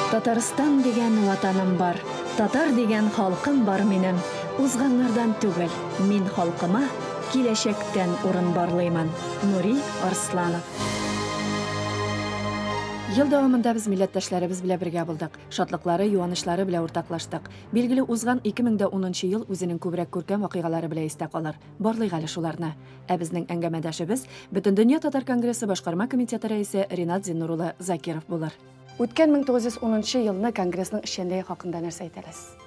Татарстан дигән ватаным бар, татар дигән халкым бар минем. Узганнардан түгел, мин халкыма киләчәктән урын барлыймын. Нури Арсланов. Ел дәвамында без милләттәшләребез белән бергә булдык. Шатлыклары, юанычлары белән уртаклаштык. Билгеле, узган 2010 ел үзенең күбрәк күркәм вакыйгалары белән истә калыр. Барлыйк әле шуларны. Ә безнең әңгәмәдәшебез Бөтендөнья татар конгрессы башкарма комитеты рәисе Ринат Зиннур улы Закиров булыр. Үткән 1910 елны конгрессның эшчәнлеге хакында нәрсә әйтә аласыз?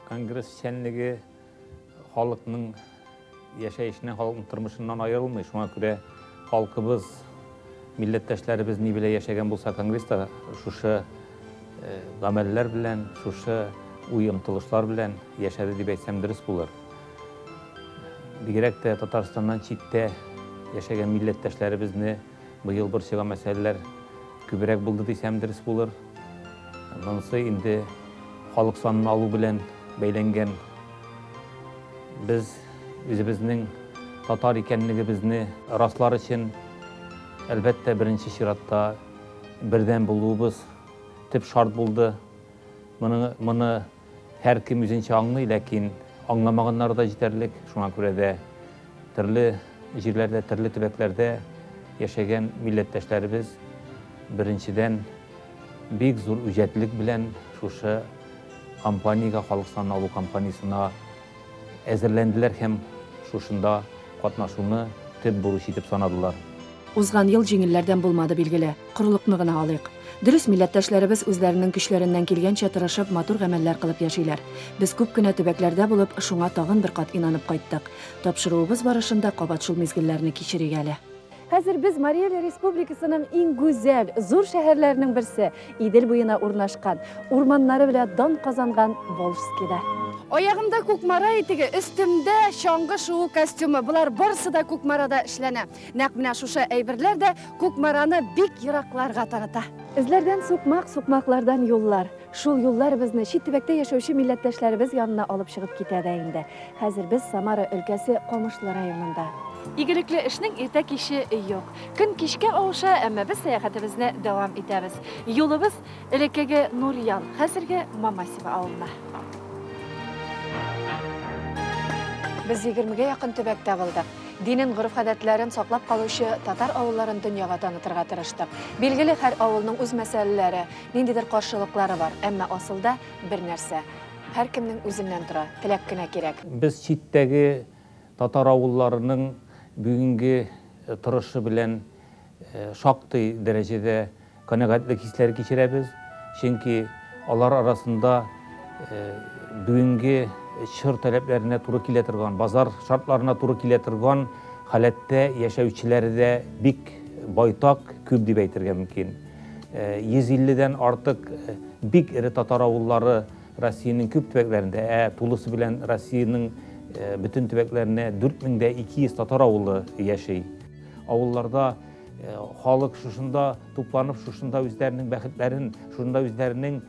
Конгресс эшчәнлеге халыкның яшәешеннән, халыкның тормышыннан аерылмый. Шуңа күрә халкыбыз, милләттәшләребез ни белән яшәгән булса, конгресста шушы гамәлләр белән, шушы уй-омтылышлар белән яшәде дип әйтсәм дөрес булыр. Бигрәк тә Татарстаннан читтә яшәгән милләттәшләребезне быел борчыган мәсьәләләр күбрәк булды дисәм дөрес булыр. Монысы инде халык санын алу белән бәйләнгән. Без үзебезнең татар икәнлегебезне раслар өчен, әлбәттә, беренче чиратта бердәм булуыбыз төп шарт булды. Моны һәркем үзенчә аңлый, ләкин аңламаганнары да җитәрлек. Шуңа күрә дә төрле җирләрдә, төрле төбәкләрдә яшәгән милләттәшләребез беренчедән бик зур үҗәтлек белән шушы кампаниягә, халык санын алу кампаниясенә әзерләнделәр һәм шушында катнашуны төп бурыч итеп санадылар. Узган ел җиңелләрдән булмады, билгеле. Корылыкны гына алыйк. Дөрес, милләттәшләребез үзләренең көчләреннән килгәнчә тырышып, матур гамәлләр кылып яшиләр. Без күп кенә төбәкләрдә булып, шуңа тагын бер кат инанып кайттык. Тапшыруыбыз барышында кабат шул мизгелләрне кичерик әле. Хәзер без Марий Эл Республикасының иң гүзәл, зур шәһәрләренең берсе, Идел буена урнашкан, урманнары белән дан казанган Волжскида. Аягымда Кукмара итеге, өстемдә чаңгы шуу костюмы. Болар барысы да Кукмарада эшләнә. Нәкъ менә шушы әйберләр дә Кукмараны бик еракларга таныта. Эзләрдән сукмак, сукмаклардан юллар. Шул юллар безне чит төбәктә яшәүче милләттәшләребез янына алып чыгып китә дә инде. Хәзер без Самара өлкәсе Камышлы районында. Игелекле эшнең иртә киче юк. Көн кичкә авыша, әмма без сәяхәтебезне дәвам итәбез. Юлыбыз элеккеге Нурьял, хәзерге Мамасево авылына. Без 20-гә якын төбәктә булдык. Динен, гореф-гадәтләрен саклап калучы татар авылларын дөньяга танытырга тырыштык. Билгеле, һәр авылның үз мәсьәләләре, ниндидер каршылыклары бар, әмма асылда бер нәрсә. Һәркемнең үзеннән тора, теләк кенә кирәк. Без читтәге татар авылларының бүгенге торышы белән шактый дәрәҗәдә канәгатьлек хисләре кичерәбез, чөнки алар арасында бүгенге чор таләпләренә туры килә торган, базар шартларына туры килә торган халәттә яшәүчеләре дә бик байтак, күп дип әйтергә мөмкин. 150-дән артык бик эре татар авыллары Россиянең күп төбәкләрендә, ә тулысы белән Россиянең бөтен төбәкләренә 4200 татар авылы яши. Авылларда халык шушында тупланып, шушында үзләренең бәхетләрен, шушында үзләренең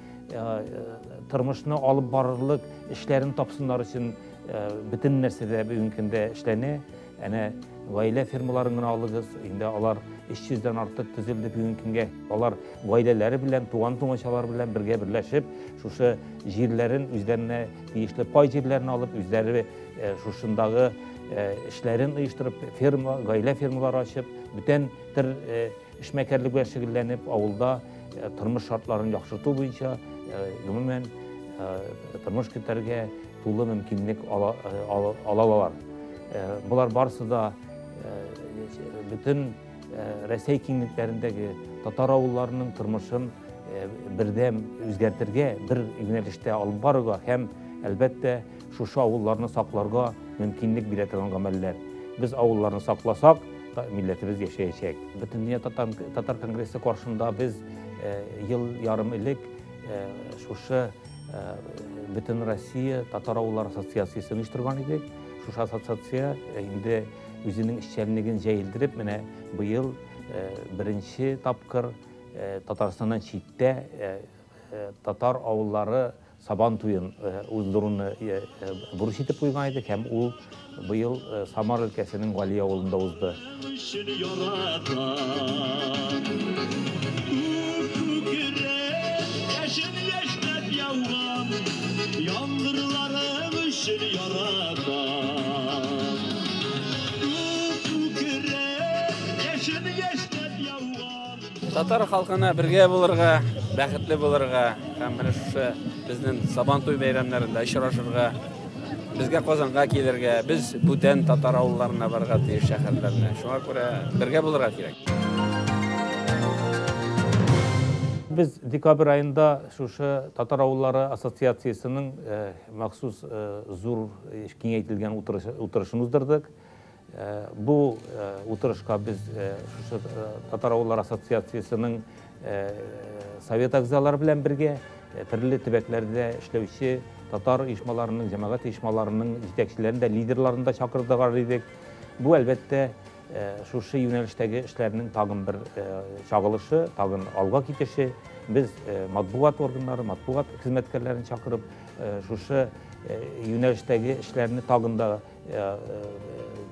тормышны алып барырлык эшләрен тапсыннар өчен бөтен нәрсә дә бүгенге көндә эшләнә. Әнә гаилә фермаларын гына алыгыз, инде алар 300-дән артык төзелде бүгенге көнгә. Алар гаиләләре белән, туган-тумачалары белән бергә берләшеп, шушы җирләрен үзләренә тиешле пай җирләрен алып, үзләре шушындагы эшләрен оештырып, ферма, гаилә фермалары ачып, бүтән төр эшмәкәрлек белән шөгыльләнеп, авылда тормыш шартларын яхшырту буенча, гомумән, тормыш көтәргә тулы мөмкинлек ала алалар. Болар барысы да бөтен Рәсәй киңлекләрендәге татар авылларының тормышын бердәм үзгәртергә, бер юнәлештә алып барырга һәм, әлбәттә, шушы авылларны сакларга мөмкинлек бирә торган гамәлләр. Без авылларны сакласак, милләтебез яшәячәк. Бөтендөнья татар конгрессы каршында без ел ярым элек шушы Бөтен Россия татар авыллары ассоциациясен оештырган идек. Шушы ассоциация инде үзенең эшчәнлеген җәелдереп, менә быел беренче тапкыр Татарстаннан читтә татар авыллары Сабан туен уздыруны бурыч итеп куйган идек һәм ул быел Самар өлкәсенең Гали авылында узды. Татар халкына бергә булырга, бәхетле булырга һәм менә шушы безнең Сабантуй бәйрәмнәрендә очрашырга, безгә Казанга килергә, без бүтән татар авылларына барырга тиеш шәһәрләренә. Шуңа күрә бергә булырга кирәк. Без декабрь аенда шушы татар авыллары ассоциациясенең махсус зур киңәйтелгән утырышын уздырдык. Бу утырышка без шушы татар авыллары ассоциациясенең совет әгъзалары белән бергә төрле төбәкләрдә эшләүче татар оешмаларының, җәмәгать оешмаларының җитәкчеләрен дә, лидерларын да чакырдыгар идек. Бу, әлбәттә, шушы юнәлештәге эшләрнең тагын бер чагылышы, тагын алга китеше. Без матбугат органнары, матбугат хезмәткәрләрен чакырып, шушы юнәлештәге эшләрне тагын да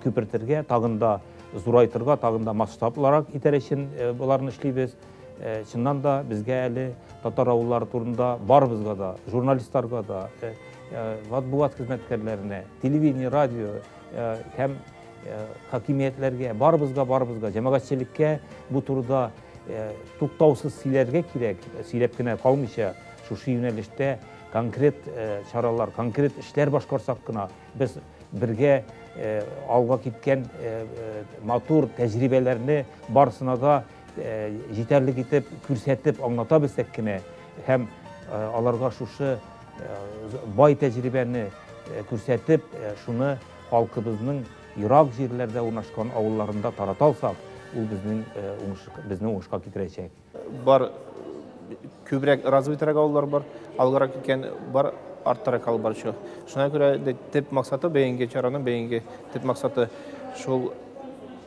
күпертергә, тагын да зурайтырга, тагын да масштабларак итәр өчен боларны эшлибез. Чыннан да безгә әле татар авыллары турында барыбызга да, журналистларга да, матбугат хезмәткәрләренә, телевидение, радио һәм хакимиятләргә, барыбызга, барыбызга, җәмәгатьчелеккә бу турыда туктаусыз сөйләргә кирәк, сөйләп кенә калмыйча, шушы юнәлештә конкрет чаралар, конкрет эшләр башкарсак кына без бергә алга киткән матур тәҗрибәләрне барысына да җитәрлек итеп күрсәтеп аңлата белсәк кенә һәм аларга шушы бай тәҗрибәне күрсәтеп, шуны халкыбызның ерак җирләрдә урнашкан авылларында тарата алсак, ул безнең уңыш, безне уңышка китерәчәк. Бар күбрәк развитырак авыллар бар, алгарак киткән бар, арттарак калып баручы. Шуңа күрә төп максаты бәйге чараның бәйге төп максаты шул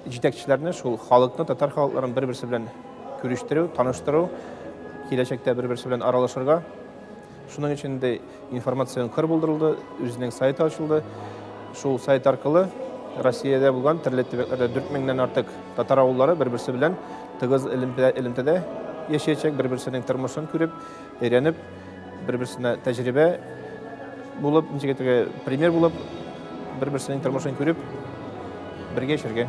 җитәкчеләрне, шул халыкны, татар халыкларын бер-берсе белән күрештерү, таныштыру, киләчәктә бер-берсе белән аралашырга. Шуның өчен дә информацион кыр булдырылды, үзенең сайты ачылды. Шул сайт аркылы Россиядә булган төрле төбәкләрдә 4000-нән артык татар авыллары бер-берсе белән тыгыз элемтәдә яшәячәк, бер-берсенең тормышын күреп, өйрәнеп, бер-берсенә тәҗрибә булып, ничек әйтергә, пример булып, бер-берсенең тормышын күреп, бергә яшәргә.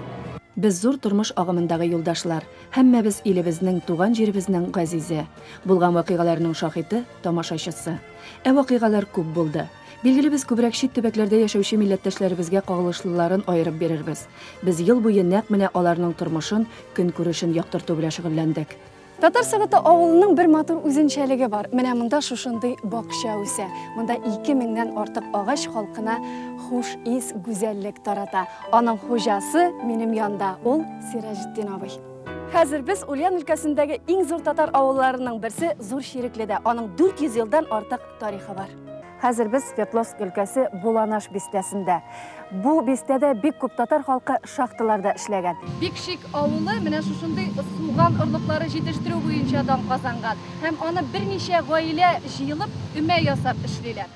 Без зур тормыш агымындагы юлдашлар. Һәммәбез илебезнең, туган җиребезнең газизе. Булган вакыйгаларның шаһиты, тамашачысы. Ә вакыйгалар күп булды. Билгеле, без күбрәк чит төбәкләрдә яшәүче милләттәшләребезгә кагылышлыларын аерып бирербез. Без ел буе нәкъ менә аларның тормышын, көнкүрешен яктырту белән шөгыльләндек. Татар Согыты авылының бер матур үзенчәлеге бар. Менә монда шушындый бакча үсә. Монда 2000-нән артык агач халкына хуш ис, гүзәллек тарата. Аның хуҗасы минем янда, ул Сираҗетдин абый. Хәзер без Ульян өлкәсендәге иң зур татар авылларының берсе Зур Чирекледә. Аның 400 елдан артык тарихы бар. Хәзер без Свердловск өлкәсе Буланаш бистәсендә. Бу бистәдә бик күп татар халкы шахталарда эшләгән. Бикшик авылы менә шушындый суган орлыклары җитештерү буенча дан казанган. Һәм аны берничә гаилә җыелып, өмә ясап эшлиләр.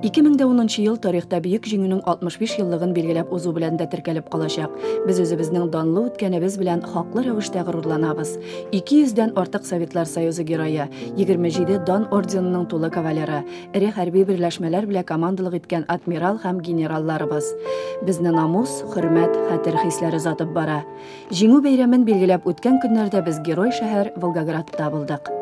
2010 ел тарихта Бөек Җиңүнең 65 еллыгын билгеләп узу белән дә теркәлеп калачак. Без үзебезнең данлы үткәнебез белән хаклы рәвештә горурланабыз. 200 дән артык Советлар Союзы герое, 27 дан орденының тулы кавалеры, эре хәрби берләшмәләр белән командалык иткән адмирал һәм генералларыбыз. Безне намус, хөрмәт, хәтер хисләре озатып бара. Җиңү бәйрәмен билгеләп үткән көннәрдә без герой шәһәр Волгоградта булдык.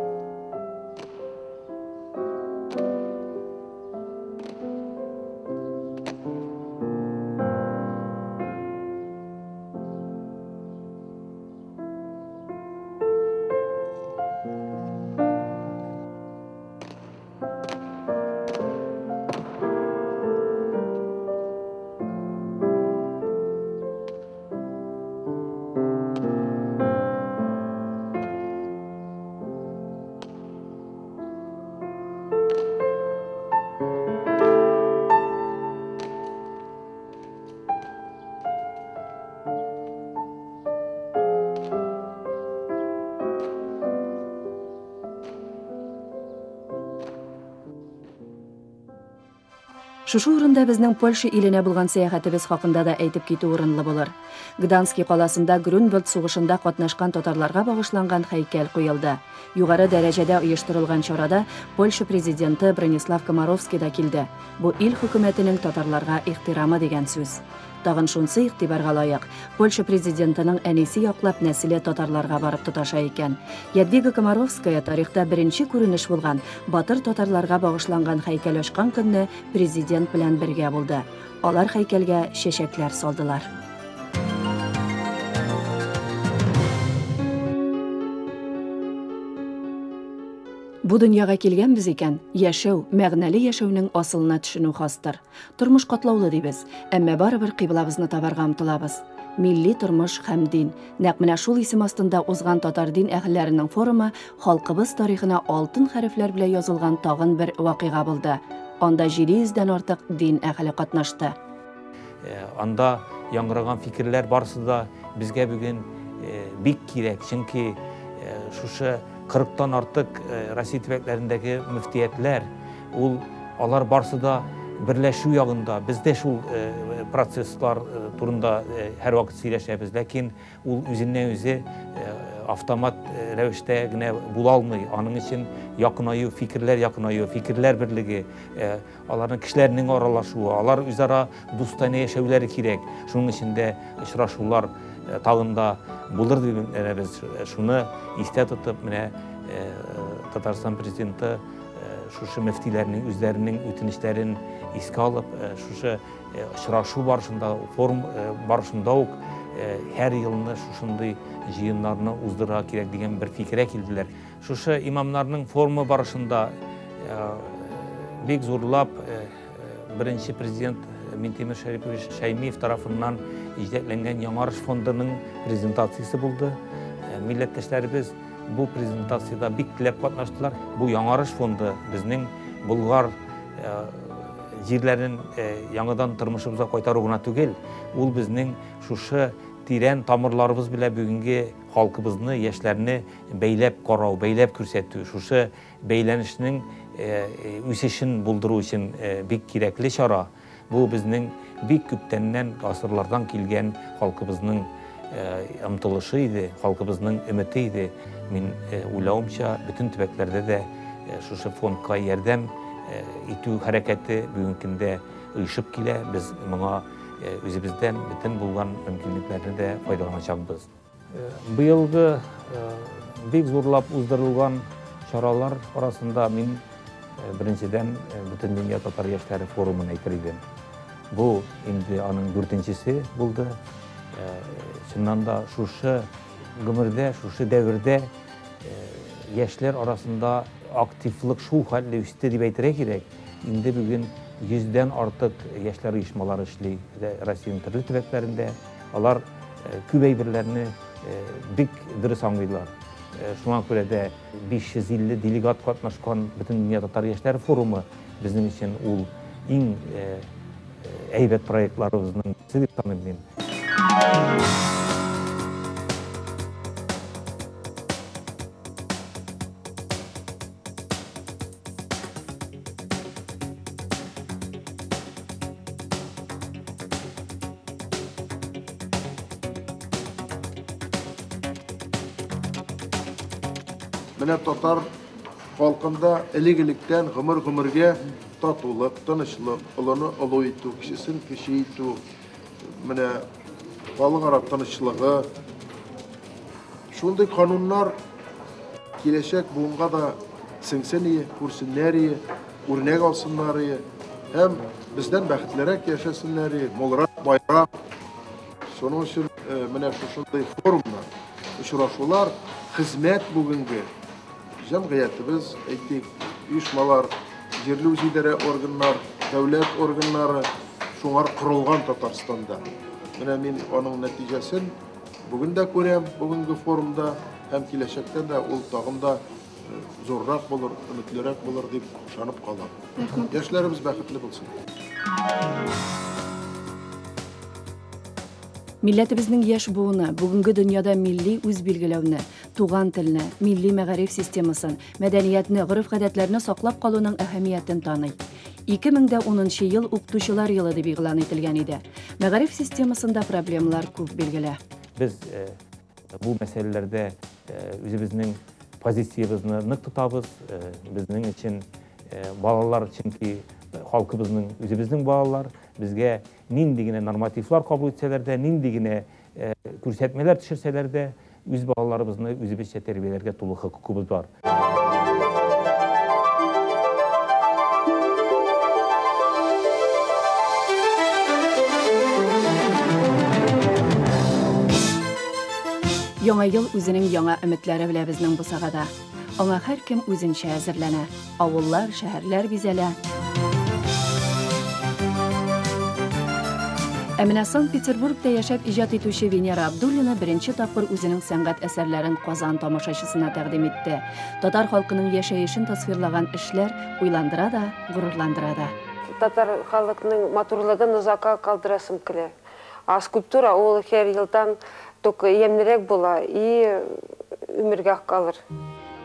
Шушы урында безнең Польша иленә булган сәяхәтебез хакында да әйтеп китү урынлы булыр. Гдански каласында Грюнвальд сугышында катнашкан татарларга багышланган һәйкәл куелды. Югары дәрәҗәдә оештырылган чарада Польша президенты Бронислав Комаровский да килде. Бу ил хөкүмәтенең татарларга ихтирамы дигән сүз. Тагын шунсы игътибарга лаек, Польша президентының әнисе яклап нәселе татарларга барып тоташа икән. Ядвига Комаровская тарихта беренче күренеш булган батыр татарларга багышланган һәйкәл ачкан көнне президент белән бергә булды. Алар һәйкәлгә чәчәкләр салдылар. Бу дөньяга килгәнбез икән, яшәү, мәгънәле яшәүнең асылына төшенү хастыр. Тормыш катлаулы дибез, әмма барыбер кыйблабызны табарга омтылабыз. Милли тормыш һәм дин. Нәкъ менә шул исем астында узган татар дин әһелләренең форумы халкыбыз тарихына алтын хәрефләр белән язылган тагын бер вакыйга булды. Анда 700дән артык дин әһеле катнашты. Анда яңгыраган фикерләр барысы да безгә бүген бик кирәк, чөнки шушы 40-тан артык Россия төбәкләрендәге мөфтиятләр, ул алар барысы да берләшү ягында. Без дә шул процесслар турында һәрвакыт сөйләшәбез, ләкин ул үзеннән үзе автомат рәвештә генә була алмый. Аның өчен якынаю, фикерләр якынаю, фикерләр берлеге, аларның кешеләрнең аралашуы, алар үзара дустанә яшәүләре кирәк. Шуның өчен дә очрашулар тагын да булыр дип өметләнәбез. Шуны истә тотып, менә Татарстан президенты шушы мөфтиләрнең үзләренең үтенечләрен искә алып, шушы очрашу барышында, форум барышында ук һәр елны шушындый җыеннарны уздырырга кирәк дигән бер фикергә килделәр. Шушы имамнарның форумы барышында бик зурлап беренче президент Минтимер Шәрипович Шәймиев тарафыннан җитәкләнгән Яңарыш фондының презентациясе булды. Милләттәшләребез бу презентациядә бик теләп катнаштылар. Бу Яңарыш фонды безнең Болгар җирләрен яңадан тормышыбызга кайтару гына түгел, ул безнең шушы тирән тамырларыбыз белән бүгенге халкыбызны, яшьләрне бәйләп карау, бәйләп күрсәтү, шушы бәйләнешнең үсешен булдыру өчен бик кирәкле чара. Бу безнең бик күптәннән, гасырлардан килгән халкыбызның омтылышы иде, халкыбызның өмете иде. Мин уйлавымча, бөтен төбәкләрдә дә шушы фондка ярдәм итү хәрәкәте бүгенге көндә оешып килә. Без моңа үзебездән бөтен булган мөмкинлекләрне дә файдаланачакбыз. Быелгы бик зурлап уздырылган чаралар арасында мин беренчедән Бөтендөнья татар яшьләре форумын әйтер идем. Бу инде аның 4-нчесе булды. Чыннан да шушы гомердә, шушы дәвердә яшьләр арасында активлык шул хәтле үсте дип әйтергә кирәк. Инде бүген 100дән артык яшьләр оешмалары эшли Россиянең төрле төбәкләрендә. Алар күп әйберләрне бик дөрес аңлыйлар. Шуңа күрә дә 550 делегат катнашкан Бөтендөнья татар яшьләре форумы безнең өчен ул иң әйбәт проектларыбызның берсе дип таныйм мин. Менә татар халкында элек-электән гомер-гомергә татулык, тынычлык, олыны олы итү, кечесен кече итү, менә халыкара тынычлыгы. Шундый кануннар киләчәк буынга да сеңсен ие, күрсеннәр ие, үрнәк алсыннар ие һәм бездән бәхетлерәк яшәсеннәр ие, мулрак, байрак. Шуның өчен менә шушындый форумнар, очрашулар, хезмәт бүгенге җәмгыятебез, әйтик, оешмалар, җирле үзидарә органнар, дәүләт органнары шуңар корылган Татарстанда. Менә мин аның нәтиҗәсен бүген дә күрәм, бүгенге форумда һәм киләчәктә дә ул тагын да зуррак булыр, өметлерәк булыр дип ышанып калам. Яшьләребез бәхетле булсын. Милләтебезнең яшь буыны бүгенге дөньяда милли үз билгеләүне, туган телне, милли мәгариф системасын, мәдәниятне, гореф-гадәтләрне саклап калуның әһәмиятен таный. 2010 ел укытучылар елы дип игълан ителгән иде. Мәгариф системасында проблемалар күп билгеле. Без бу мәсьәләләрдә үзебезнең позициябезне нык тотабыз. Безнең өчен балалар, чөнки халкыбызның үзебезнең балалар, безгә нинди генә нормативлар кабул итсәләр дә, нинди генә күрсәтмәләр төшерсәләр дә, үз балаларыбызны үзебезчә тәрбияләргә тулы хокукыбыз бар. Яңа ел үзенең яңа өметләре белән безнең бусагада. Аңа һәркем үзенчә әзерләнә. Авыллар, шәһәрләр бизәлә. Ә менә Санкт-Петербургта яшәп иҗат итүче Венера Абдуллина беренче тапкыр үзенең сәнгать әсәрләрен Казан тамашачысына тәкъдим итте. Татар халкының яшәешен тасвирлаган эшләр уйландыра да, горурландыра да. Татар халкының матурлыгын озакка калдырасым килә. А скульптура ул һәр елдан только ямьлерәк була и өмергә калыр.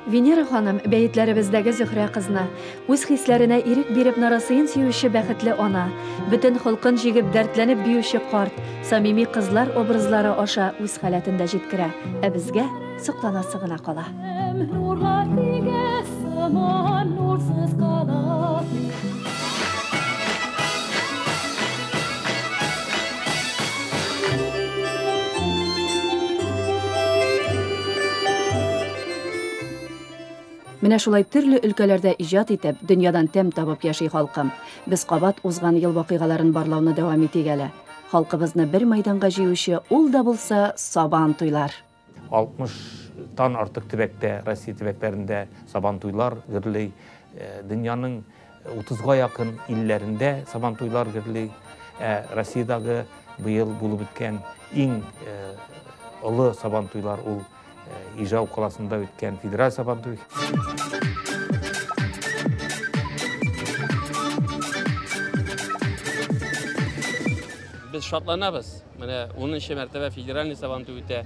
Венера ханым бәетләребездәге Зөһрә кызны үз хисләренә ирек биреп нарасыен сөюче бәхетле ана, бөтен холкын җигеп дәртләнеп биюче карт, самими кызлар образлары аша үз халәтен дә җиткерә. Ә безгә сокланасы гына кала. Нурлар тигә сыман нурсыз кала. Менә шулай төрле өлкәләрдә иҗат итеп, дөньядан тәм табып яши халкым. Без кабат узган ел вакыйгаларын барлауны дәвам итик әле. Халкыбызны бер майданга җыючы ул да булса Сабан туйлар. 60-тан артык төбәктә, Россия төбәкләрендә Сабан туйлар гөрли. Дөньяның 30-га якын илләрендә Сабан туйлар гөрли. Россиядәге быел булып үткән иң олы Сабан туйлар ул Ижау қаласында өткен федераль Сабантуй. Без шатланабыз. Менә 10нчы мәртәбә федеральный Сабантуй үтә.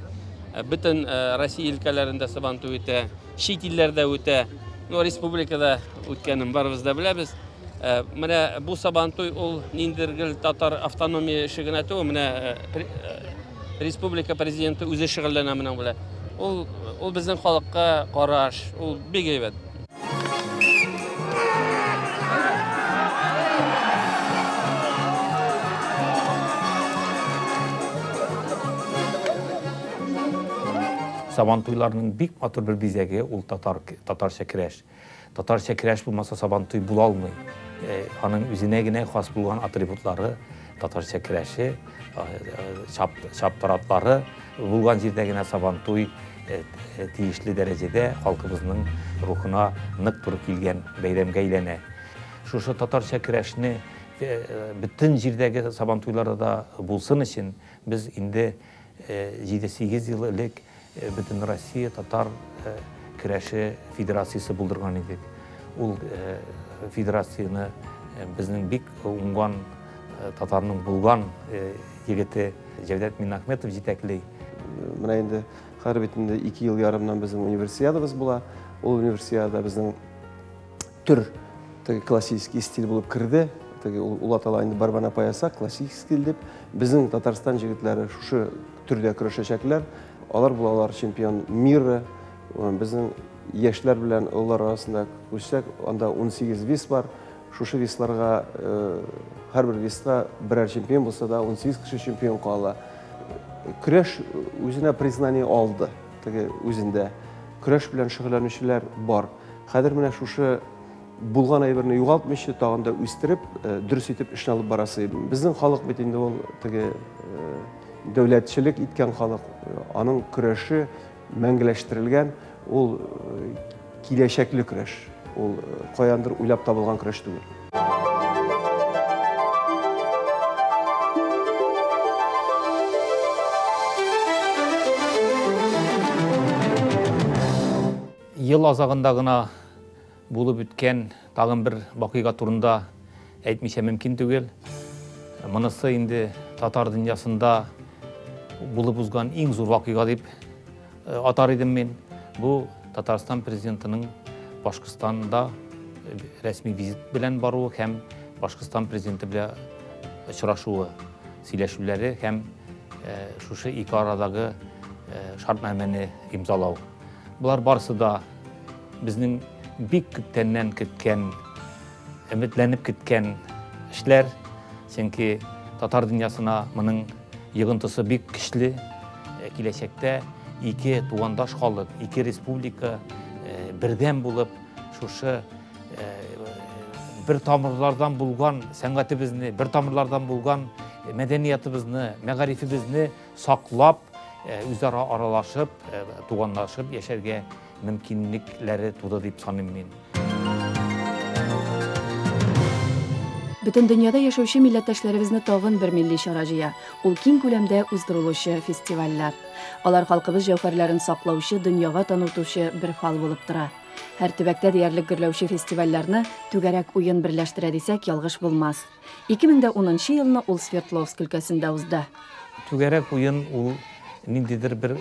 Бөтен Россия өлкәләрендә Сабантуй үтә, чит илләрдә үтә. Ну, республикада үткәнен барыбыз да беләбез. Менә бу Сабантуй ул ниндидер гел татар автономия эше генә түгел, менә республика президенты үзе шөгыльләнә моның белән. Ул безнең халыкка караш, ул бик әйбәт. Сабан туйларының бик матур бер бизәге ул татарча көрәш. Татарча көрәш булмаса Сабан туй була алмый. Аның үзенә генә хас булган атрибутлары, татарча көрәше, чаптаратлары булган җирдә генә Сабан туй тиешле дәрәҗәдә халкыбызның рухына нык туры килгән бәйрәмгә әйләнә. Шушы татарча көрәшне бөтен җирдәге Сабан туйларда да булсын өчен без инде 7-8 ел элек бөтен Россия татар көрәше федерациясе булдырган идек. Ул федерацияне безнең бик уңган татарның булган егете Җәүдәт Миннәхмәтов җитәкли. Менә инде хәзер бит инде 2 ел ярымнан безнең универсиадабыз була. Ул универсиада безнең төр теге классический стиль булып керде. Теге ул атала инде борьба на пояса, классический стиль дип. Безнең Татарстан егетләре шушы төрдә көрәшәчәкләр. Алар булалар чемпион мира. Безнең яшьләр белән олылар арасында күчсәк, анда 18 вес бар. Шушы весларга, һәрбер веста берәр чемпион булса да, 18 кеше чемпион кала. Көрәш үзенә признание алды, теге үзендә. Көрәш белән шөгыльләнүчеләр бар. Хәзер менә шушы булган әйберне югалтмыйча, тагын да үстереп, дөрес итеп эшне алып барасы. Безнең халык бит инде ул теге дәүләтчелек иткән халык, аның көрәше мәңгеләштерелгән, ул киләчәкле көрәш, ул каяндыр уйлап табылган көрәш түгел. Ел азагында гына булып үткән тагын бер вакыйга турында әйтмичә мөмкин түгел. Монысы инде татар дөньясында булып узган иң зур вакыйга дип атар идем мин. Бу Татарстан президентының Башкортстанда рәсми визит белән баруы һәм Башкортстан президенты белән очрашуы, сөйләшүләре һәм шушы ике арадагы шартнамәне имзалау. Болар барысы да безнең бик күптәннән көткән, өметләнеп көткән эшләр, чөнки татар дөньясына моның йогынтысы бик көчле. Киләчәктә ике тугандаш халык, ике республика бердәм булып, шушы бер тамырлардан булган сәнгатебезне, бер тамырлардан булган мәдәниятыбызны, мәгарифебезне саклап, үзара аралашып, туганлашып яшәргә мөмкинлекләре туды дип саныйм мин. Бөтен дөньяда яшәүче милләттәшләребезне тагын бер милли чара җыя. Ул киң күләмдә уздырылучы фестивальләр. Алар халкыбыз җәүһәрләрен саклаучы, дөньяга танытучы бер фал булып тора. Һәр төбәктә диярлек гөрләүче фестивальләрне түгәрәк уен берләштерә дисәк, ялгыш булмас. 2010 елны ул Свердловск өлкәсендә узды. Түгәрәк уен ул ниндидер бер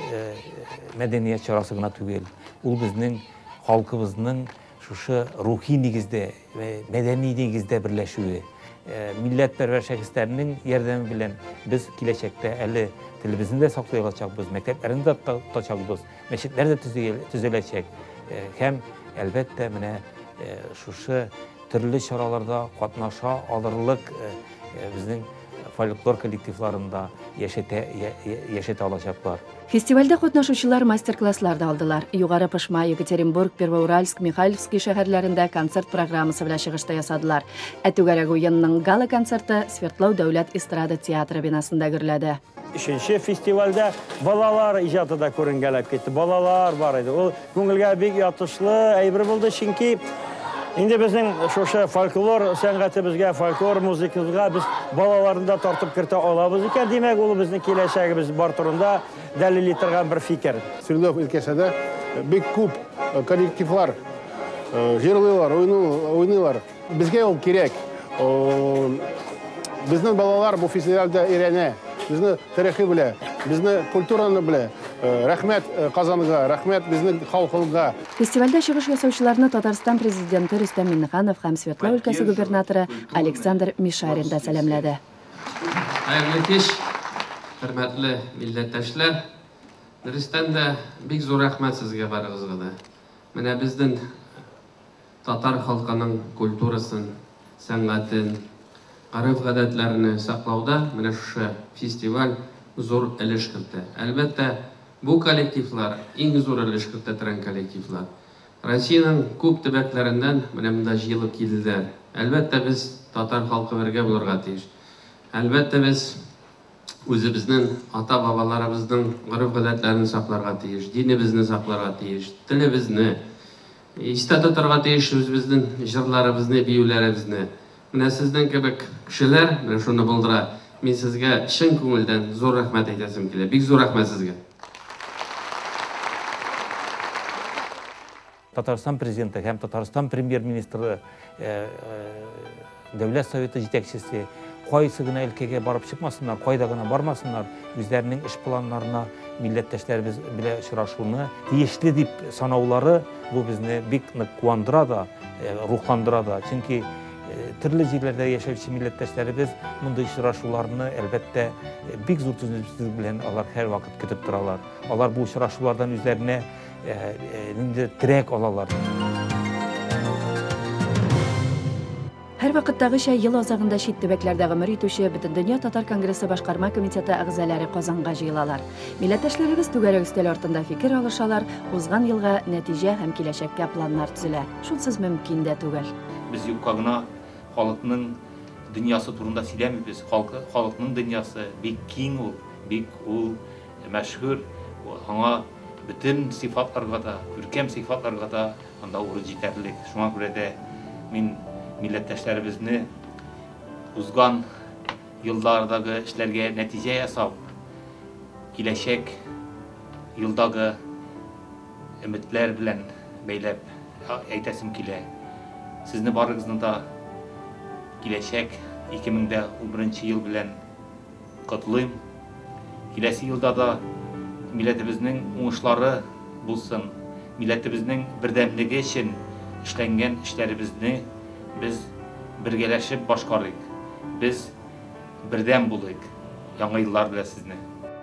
мәдәният чарасы гына түгел. Ул безнең халкыбызның шушы рухи нигездә, мәдәни нигездә берләшүе. Милләтпәрвәр шәхесләрнең ярдәме белән без киләчәктә әле телебезне дә саклый алачакбыз, мәктәпләрне дә тотачакбыз, мәчетләр дә төзеләчәк. Һәм әлбәттә менә шушы төрле чараларда катнаша алырлык безнең фольклор коллективларында яшәтә алачаклар. Фестивальдә катнашучылар мастер-класслар да алдылар. Югары Пышма, Екатеринбург, Первоуральск, Михайловский шәһәрләрендә концерт программасы белән чыгыш та ясадылар. Ә түгәрәк уенның гала-концерты Свердлау дәүләт эстрада театры бинасында гөрләде. Өченче фестивальдә балалар иҗаты да күренгәләп китте. Балалар бар иде. Ул күңелгә бик ятышлы әйбер булды, чөнки инде безнең шушы фольклор сәнгатебезгә, фольклор музыкабызга без балаларны да тартып кертә алабыз икән, димәк, ул безнең киләчәгебез бар турында дәлилли торган бер фикер. Свердлов өлкәсендә бик күп коллективлар җырлыйлар, уйныйлар. Безгә ул кирәк. Безнең балалар бу фестивальдә өйрәнә, безне тарихы белә, безне культураны белә. Рәхмәт Казанга, рәхмәт безнең халкыбызга. Фестивальдә чыгыш ясаучыларны Татарстан президенты Рөстәм Миңнеханов һәм Свердлов өлкәсе губернаторы Александр Мишарин да сәламләде. Хәерле кич, хөрмәтле милләттәшләр. Дөрестән дә бик зур рәхмәт сезгә барыгызга да. Менә безнең татар халкының культурасын, сәнгатен, гореф-гадәтләрне саклауда менә шушы фестиваль зур өлеш кертә. Әлбәттә, бу коллективлар иң зур өлеш кертә торган коллективлар. Россиянең күп төбәкләреннән менә монда җыелып килделәр. Әлбәттә, без татар халкы бергә булырга тиеш. Әлбәттә, без үзебезнең ата-бабаларыбызның гореф-гадәтләрен сакларга тиеш, динебезне сакларга тиеш, телебезне истә тотарга тиеш, үзебезнең җырларыбызны, биюләребезне. Менә сезнең кебек кешеләр менә шуны булдыра. Мин сезгә чын күңелдән зур рәхмәт әйтәсем килә. Бик зур рәхмәт сезгә. Татарстан президенты һәм Татарстан премьер-министры, Дәүләт Советы җитәкчесе кайсы гына өлкәгә барып чыкмасыннар, кайда гына бармасыннар, үзләренең эш планнарына милләттәшләребез белән очрашуны тиешле дип санаулары бу безне бик нык куандыра да, рухландыра да. Чөнки төрле җирләрдә яшәүче милләттәшләребез мондый очрашуларны әлбәттә бик зур түземсезлек белән алар һәрвакыт көтеп торалар. Алар бу очрашулардан үзләренә инде терәк алалар. Һәр вакыттагыча ел азагында чит төбәкләрдә гомер итүче Бөтендөнья татар конгрессы башкарма комитеты әгъзалары Казанга җыелалар. Милләттәшләребез түгәрәк өстәл артында фикер алышалар, узган елга нәтиҗә һәм киләчәккә планнар төзелә. Шунсыз мөмкин дә түгел. Без юкка гына халыкның дөньясы турында сөйләмибез. Халыкның дөньясы бик киң ул, бик ул мәшһүр. Аңа бөтен сыйфатларга да, күркәм сыйфатларга да анда урын җитәрлек. Шуңа күрә дә мин милләттәшләребезне узган еллардагы эшләргә нәтиҗә ясап, киләчәк елдагы өметләр белән бәйләп әйтәсем килә. Сезне барыгызны да киләчәк 2011 ел белән котлыйм. Киләсе елда да милләтебезнең уңышлары булсын, милләтебезнең бердәмлеге өчен эшләнгән эшләребезне без бергәләшеп башкарыйк. Без бердәм булыйк. Яңа еллар белән сезне!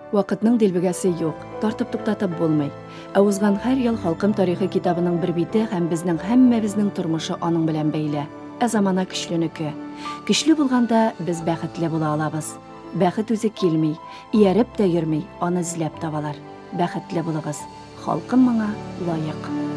Вакытның дилбегәсе юк, тартып туктатып булмый. Ә узган һәр ел Халкым тарихы китабының бер бите һәм безнең һәммәбезнең тормышы аның белән бәйле. Ә замана көчленеке. Көчле булганда без бәхетле була алабыз. Бәхет үзе килми, ияреп тә йөрми, аны эзләп табалар. Бәхетле булыгыз. Халкым моңа лаек.